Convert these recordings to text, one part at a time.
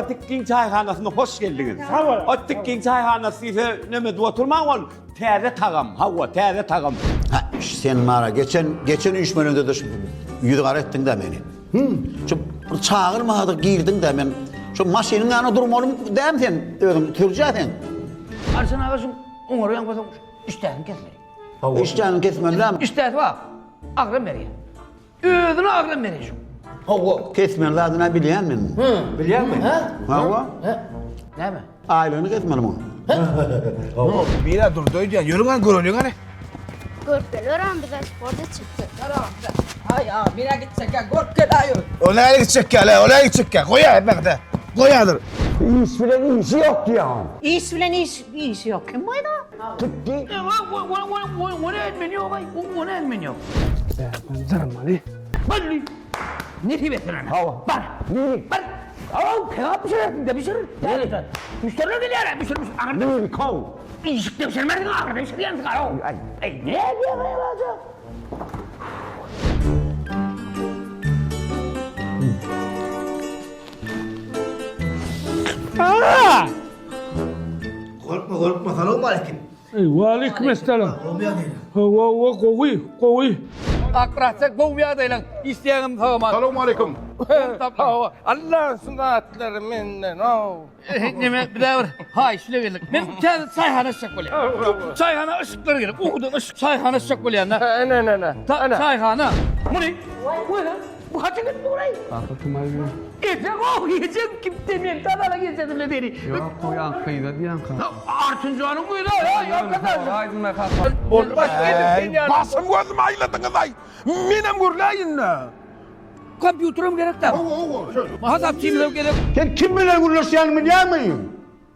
Hawa Tikgiň çaýhanasyna hoş geldiňiz. Sag boluň. O Tikgiň çaýhanasy diýse neme edip oturmaň ol täze tagam. Hawa täze tagam. Ha, sen mara geçen geçen üýşmeleňde-de şu ýüzi gara etdiň-dä meni. Hüm, şu bir çagyrmadyk girdiň-dä men. Şu maşynyň ýanyna durmalym dämi sen özüň sürüj-ä sen. Arçyn aga şu oňarýan bolsaň işdäsini kesmeli. Hawa. Işdäni kesmeli dämi? Işdäsi bar. Agram berýär. Özüne agram berýär şu. Hawa. Kesmeli zadyny bilýän men. Bilýäňmi? Hawa. Näme? Aýlygyny kesmeli muň. Bira durdy öýdýän. Ýörüň hany göreliň hany. Görüp gelerem bize sport etjekdi. Aý aga menä gitjekkä görüp gel aý. O näle gitjekkä le, o näle gitjekkä? Goýa hemmäňde. Goýadyr. Iş bilen işi ýok diýýäň. Iş bilen iş işi ýok. Kim aýda? Tutdy. Ony etmen ýok aý. Ony etmen ýok. Zarmaly. Boldy. Nesip etsin ana. Hawa. Bar. Bar. Aw, kebap bişirersiň de bişir. Müşderiler gelýär, bişir, bişir. Aňyrda. Nuri kow. Işikde bişirmersiň, aňyrda bişirýänsiň, aw. Aý. Aý, ne diýýäň aý, Gorkma, gorkma. Salowmaleýkim. Waleýkim essalam. Hawa, hawa, gowy, gowy. Akratsa gowy ýagdaýlaň işleýäňim sag aman. Salowmaleýkim. Hawa. Allah şu zatlary menden ow. Neme bir bir haýyş ile geldik. Men täze çaýhana açjak bolýan. Çaýhana yşyklar gerek. Ukudan yşyk çaýhana açjak bolýan da. Ene ene ene. Çaýhana. Muny. Bu haçan gelip dur aý? Kaka kim aýdýar? Ejeň o, ejeň kimde men tanala geçedim le seni. Ýok, goýan gyza diýýän kaka. Arçynjanyň gyzy, ha, ýok kaka. Aýdyň kaka. Boldy baş edip sen ýaly. Başym gözüm aýladyňyz-aý. Menem gürläýin-dä. Kompýuterim gerek däl. Hawa, hawa, şöyle. Hasapçymyzam gerek. Sen kim bilen gürleşýäniňi bilýäňmi?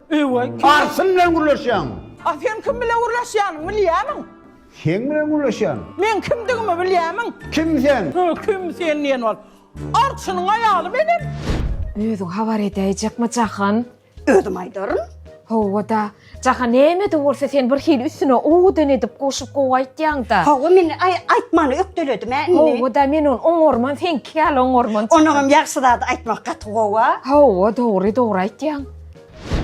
Eý, kim? Arsyn bilen gürleşýäň. A sen kim bilen gürleşýäniňi bilýämiň? Seň bilen gürleşýän. Meň kimdigimi bilýämiň? Kim sen? Kim sen diýen bol. Arçynyň aýaly menem. Özüň habar edäýjekmi Jahan? Özüm aýdaryn. Hawa-da, Jahan näme-de bolsa sen bir hili üstüne owadan edip goşup gowy aýtýaň-da. Hawa men aýtmany ökdeledim-ä indi. Hawa-da men ony oňarman seňki ýaly oňarman. Onuňam ýagşy zady aýtmak gaty gowy-a. Hawa dogry dogry aýtýaň.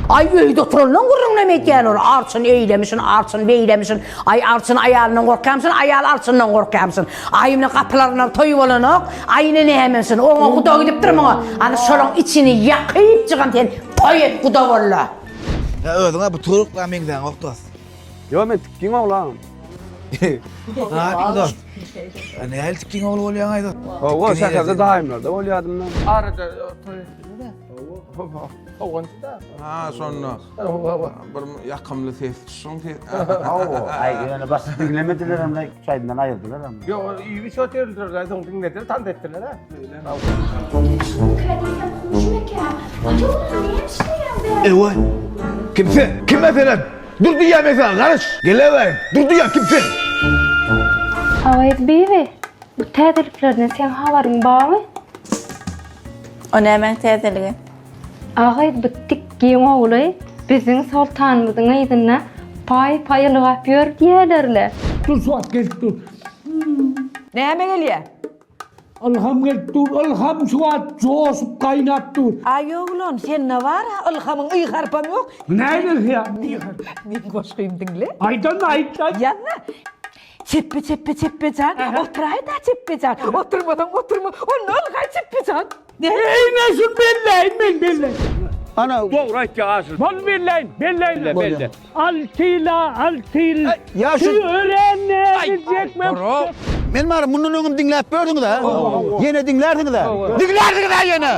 Aý öýde oturanlaň gürrüňinem edýän ol arçyn eýlemişin arçyn beýlemişin aý arçyn aýalyndan gorkýamyşyn aýal arçyndan gorkýamyşyn aý ine gapylaryndan toý bolanok aý ine nämemişin oňa guda gidipdir muňa ana şolaň içini ýakypjygam sen toý et guda bolla. Ýa özüňä bu turukla meňzäňok dost. Ýok men tikgiň oglam. Nätdiň dost? Nähili tikgiň ogly bolýaň aý dost? Hawa şäherde daýymlarda bolýadym men. Arada toý etdiňmi? Hawa. Howgançy-da. Ha, şonda. Bir ýakymly ses, şuň ses. Hawa. Aý, ýöne basyp diňlemediler hem, çaýyndan aýyrdylar hem. Ýok, iýip içip otyrdylar, soň diňlediler, tans etdiler-ä. Ewa. Kim sen? Kim meselem? Dur diýýän men saňa, garyş. Gelewer. Dur diýýän, kim sen? Hawa, Bibi, bu täzeliklerden seň habaryň barmy? O nämäň täzeligi? Agyz bu tikgiň ogly biziň soltanymyzyň yzynda paý-paý ylgap ýör diýýäler-le. Dur suwat gelip dur. Näme gelýä? Ylham gelip dur, ylham suwat joşup gaýnap dur. Aý oglan, sende bar-a ylhamyň y harpam ýok. Näme ýa? Meň goşgymy diňle. Aýdan aýt, aýt. Ýazna. Çepbe çepbe çepbe jan, oturaý-da çepbe jan, oturmasaň oturma, onda ylgaý çepbe jan. Eýne şu belläýin men belläýin. Ana. Dogry aýtýar Aşyr. Bol belläýin, belläýin. Belle, belle. Alty ýyla, alty ýyl. Ýa şu örän näzijek Men bar mundan öňem diňläp gördüňiz-ä? Ýene diňlärsiňiz-ä? Diňlärsiňiz-ä ýene?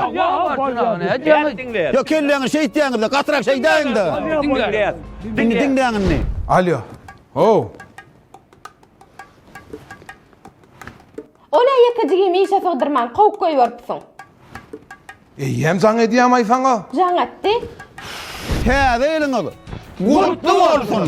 Ýok, kelläňi şeýtýäňiz-de, gatyrak şeýdäýiň-de. Diňleýäs. Indi diňläň indi. Alýo. How. O-la ýekejigimi işe sygdyrman kowup goýberipsiň. Eýýäm jaň edýäm-aý saňa. Jaň etdi. Täze ýylyňyz gutly bolsun!